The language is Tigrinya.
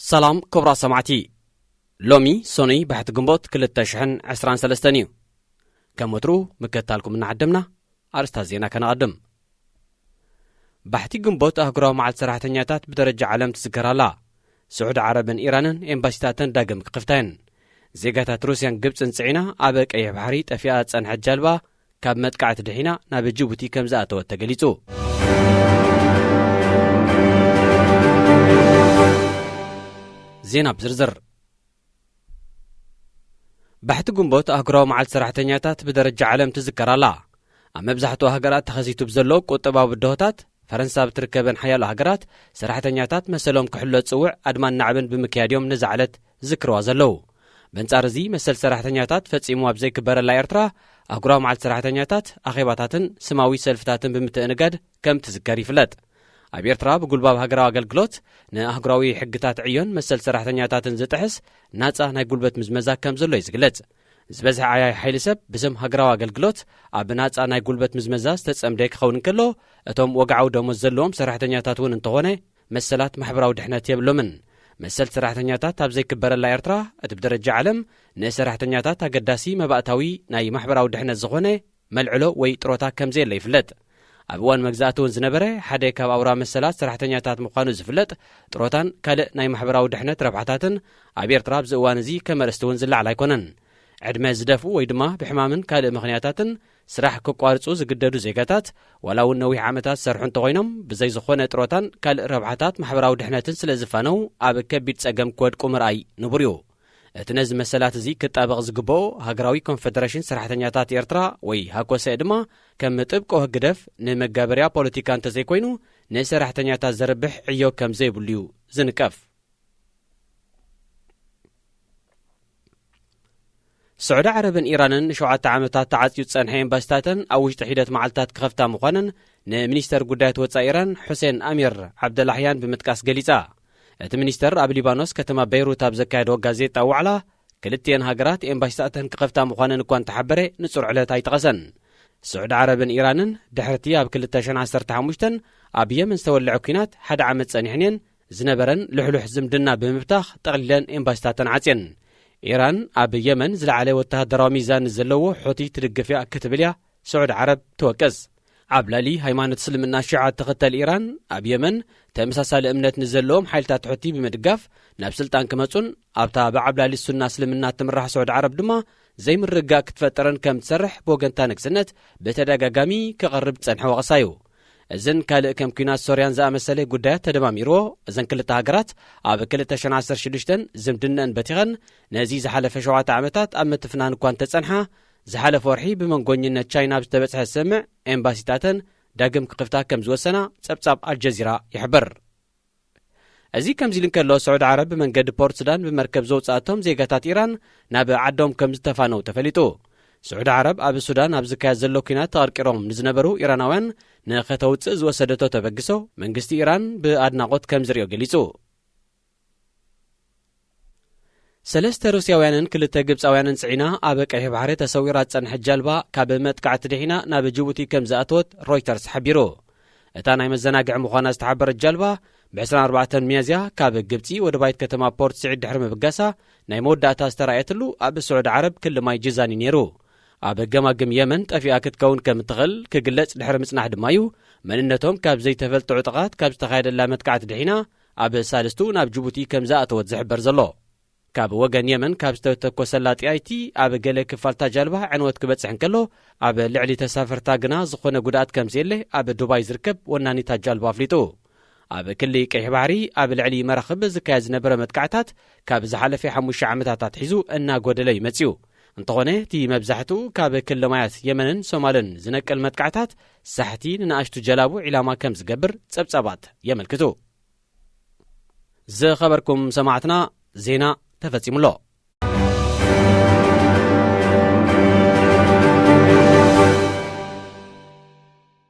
ሰላም ክቡራት ሰማዕቲ፣ ሎሚ ሶኑይ ባሕቲ ግንቦት ክልተ ሽሕን ዕስራን ሰለስተን እዩ። ከም ወትሩ ምክትታልኩም እናዓደምና ኣርእስታት ዜና ከነቐድም። ባሕቲ ግንቦት ኣህጉራዊ መዓልቲ ሰራሕተኛታት ብደረጃ ዓለም ትዝከር ኣላ። ስዑዲ ዓረብን ኢራንን ኤምባሲታተን ዳግም ክኽፍታ እየን። ዜጋታት ሩስያን ግብጽን ጽዒና ኣብ ቀይሕ ባሕሪ ጠፊኣ ዝጸንሐት ጃልባ ካብ መጥቃዕቲ ድሒና ናብ ጅቡቲ ከም ዝኣተወት ተገሊጹ። ዜና ብዝርዝር። ባሕቲ ግንቦት ኣህጉራዊ መዓልቲ ሰራሕተኛታት ብደረጃ ዓለም ትዝከር ኣላ። ኣብ መብዛሕትኡ ሃገራት ተኸሲቱ ብዘሎ ቁጠባዊ ብድሆታት፣ ፈረንሳ ብትርከበን ሓያሎ ሃገራት ሰራሕተኛታት መሰሎም ክሕሎ ዝጽውዕ ኣድማን ናዕብን ብምክያድ እዮም ነዛ ዕለት ዝዝክርዋ ዘለዉ። በንጻር እዚ መሰል ሰራሕተኛታት ፈጺሙ ኣብ ዘይክበረላ ኤርትራ፣ ኣህጉራዊ መዓልቲ ሰራሕተኛታት ኣኼባታትን ስማዊ ሰልፍታትን ብምትእንጋድ ከም ትዝከር ይፍለጥ። ኣብ ኤርትራ ብጉልባብ ሃገራዊ ኣገልግሎት ንኣህጉራዊ ሕግታት ዕዮን መሰል ሰራሕተኛታትን ዝጥሕስ ናጻ ናይ ጉልበት ምዝመዛ ከም ዘሎ እዩ ዝግለጽ። ዝበዝሐ ዓያይ ሓይሊ ሰብ ብስም ሃገራዊ ኣገልግሎት ኣብ ናጻ ናይ ጉልበት ምዝመዛ ዝተጸምደ ክኸውን እንከሎ፣ እቶም ወግዓዊ ደሞዝ ዘለዎም ሰራሕተኛታት እውን እንተኾነ መሰላት ማሕበራዊ ድሕነት የብሎምን። መሰል ሰራሕተኛታት ኣብ ዘይክበረላ ኤርትራ፣ እቲ ብደረጃ ዓለም ንሰራሕተኛታት ኣገዳሲ መባእታዊ ናይ ማሕበራዊ ድሕነት ዝኾነ መልዕሎ ወይ ጥሮታ ከም ዘየለ ይፍለጥ። ኣብ እዋን መግዛእቲ እውን ዝነበረ ሓደ ካብ ኣውራ መሰላት ሰራሕተኛታት ምዃኑ ዝፍለጥ ጥሮታን ካልእ ናይ ማሕበራዊ ድሕነት ረብሓታትን ኣብ ኤርትራ ኣብዚ እዋን እዚ ከም ኣርእስቲ እውን ዝለዓል ኣይኮነን። ዕድመ ዝደፍኡ ወይ ድማ ብሕማምን ካልእ ምኽንያታትን ስራሕ ክቋርጹ ዝግደዱ ዜጋታት፣ ዋላ እውን ነዊሕ ዓመታት ዝሰርሑ እንተኾይኖም፣ ብዘይ ዝኾነ ጥሮታን ካልእ ረብሓታት ማሕበራዊ ድሕነትን ስለ ዝፋነው ኣብ ከቢድ ጸገም ክወድቁ ምርኣይ ንቡር እዩ። እቲ ነዚ መሰላት እዚ ክጣበቕ ዝግብኦ ሃገራዊ ኮንፈደሬሽን ሰራሕተኛታት ኤርትራ ወይ ሃኮሰኤ ድማ ከም ጥብቆ ህግደፍ ንመጋበርያ ፖለቲካ እንተዘይኮይኑ ንሰራሕተኛታት ዘርብሕ ዕዮ ከም ዘይብሉ እዩ ዝንቀፍ። ስዑዲ ዓረብን ኢራንን ንሸውዓተ ዓመታት ተዓጽዩ ዝጸንሐ ኤምባሲታተን ኣብ ውሽጢ ሒደት መዓልታት ክኸፍታ ምዃነን ንሚኒስተር ጉዳያት ወጻኢ ኢራን ሑሴን ኣሚር ዓብደላሕያን ብምጥቃስ ገሊጻ። እቲ ሚኒስተር ኣብ ሊባኖስ ከተማ በይሩት ኣብ ዘካየዶ ጋዜጣ ዋዕላ፣ ክልቲኤን ሃገራት ኤምባሲታተን ክኸፍታ ምዃነን እኳ እንተሓበረ፣ ንጹር ዕለት ኣይጠቐሰን። ስዑዲ ዓረብን ኢራንን ድሕርቲ ኣብ ክልተ ሽሕን ዓሰርተ ሓሙሽተን ኣብ የመን ዝተወልዐ ኲናት ሓደ ዓመት ጸኒሐን እየን። ዝነበረን ልሕሉሕ ዝምድና ብምብታኽ ጠቕሊለን ኤምባሲታተን ዓጽየን። ኢራን ኣብ የመን ዝለዓለ ወተሃደራዊ ሚዛን ዘለዎ ሑቲ ትድግፍ እያ ክትብል እያ ስዑዲ ዓረብ ትወቅስ። ኣብ ልዕሊ ሃይማኖት እስልምና ሺዓ ትኽተል ኢራን፣ ኣብ የመን ተመሳሳሊ እምነት ንዘለዎም ሓይልታት ሑቲ ብምድጋፍ ናብ ስልጣን ክመጹን ኣብታ ብዓብላሊ ሱና እስልምና ትምራሕ ስዑዲ ዓረብ ድማ ዘይምርግጋእ ክትፈጥርን ከም ትሰርሕ ብወገንታ ንግስነት ብተደጋጋሚ ክቐርብ ዝጸንሐ ወቐሳ እዩ። እዝን ካልእ ከም ኲናት ሶርያን ዝኣመሰለ ጉዳያት ተደማሚርዎ፣ እዘን ክልተ ሃገራት ኣብ ክልተ ሽሕን ዓሰርተ ሽዱሽተን ዝምድነአን በቲኸን፣ ነዚ ዝሓለፈ ሸውዓተ ዓመታት ኣብ ምትፍናን እኳ እንተጸንሓ፣ ዝሓለፈ ወርሒ ብመንጎኝነት ቻይና ኣብ ዝተበጽሐ ስምምዕ ኤምባሲታተን ዳግም ክኽፍታ ከም ዝወሰና ጸብጻብ ኣልጀዚራ ይሕብር። እዚ ከምዚ ኢሉ እንከሎ፣ ስዑዲ ዓረብ ብመንገዲ ፖርት ሱዳን ብመርከብ ዘውጽኣቶም ዜጋታት ኢራን ናብ ዓዶም ከም ዝተፋነው ተፈሊጡ። ስዑዲ ዓረብ ኣብ ሱዳን ኣብ ዝካየድ ዘሎ ኲናት ተቐርቂሮም ንዝነበሩ ኢራናውያን ንኸተውጽእ ዝወሰደቶ ተበግሶ መንግስቲ ኢራን ብኣድናቖት ከም ዝሪኦ ገሊጹ። ሰለስተ ሩስያውያንን ክልተ ግብጻውያንን ጽዒና ኣብ ቀይሕ ባሕሪ ተሰዊራ ዝጸንሐት ጃልባ ካብ መጥቃዕቲ ድሒና ናብ ጅቡቲ ከም ዝኣተወት ሮይተርስ ሓቢሩ። እታ ናይ መዘናግዒ ምዃና ዝተሓበረት ጃልባ ብ ዕስራን ኣርባዕተን ሚያዝያ ካብ ግብጺ ወደባይት ከተማ ፖርት ስዒድ ድሕሪ ምብጋሳ ናይ መወዳእታ ዝተራእየትሉ ኣብ ስዑዲ ዓረብ ክሊ ማይ ጅዛን እዩ ነይሩ። ኣብ ገማግም የመን ጠፊኣ ክትከውን ከም እትኽእል ክግለጽ ድሕሪ ምጽናሕ ድማ እዩ መንነቶም ካብ ዘይተፈልጡ ዕጡቓት ካብ ዝተኻየደላ መጥቃዕቲ ድሒና ኣብ ሳልስቱ ናብ ጅቡቲ ከም ዝኣተወት ዝሕበር ዘሎ። ካብ ወገን የመን ካብ ዝተተኮሰላ ጥያይቲ ኣብ ገለ ክፋልታ ጃልባ ዕንወት ክበጽሕ እንከሎ፣ ኣብ ልዕሊ ተሳፈርታ ግና ዝኾነ ጉድኣት ከም ዘየለ ኣብ ዱባይ ዝርከብ ወናኒታ ጃልባ ኣፍሊጡ። ኣብ ክሊ ቀይሕ ባሕሪ ኣብ ልዕሊ መራኽብ ዝካየድ ዝነበረ መጥቃዕታት ካብ ዝሓለፈ ሓሙሽተ ዓመታት ኣትሒዙ እናጎደለ እዩ መጺኡ። እንተኾነ፣ እቲ መብዛሕትኡ ካብ ክሊ ማያት የመንን ሶማልን ዝነቅል መጥቃዕታት ሳሕቲ ንንኣሽቱ ጀላቡ ዒላማ ከም ዝገብር ጸብጻባት የመልክቱ። ዝኸበርኩም ሰማዕትና፣ ዜና ተፈጺሙ ኣሎ።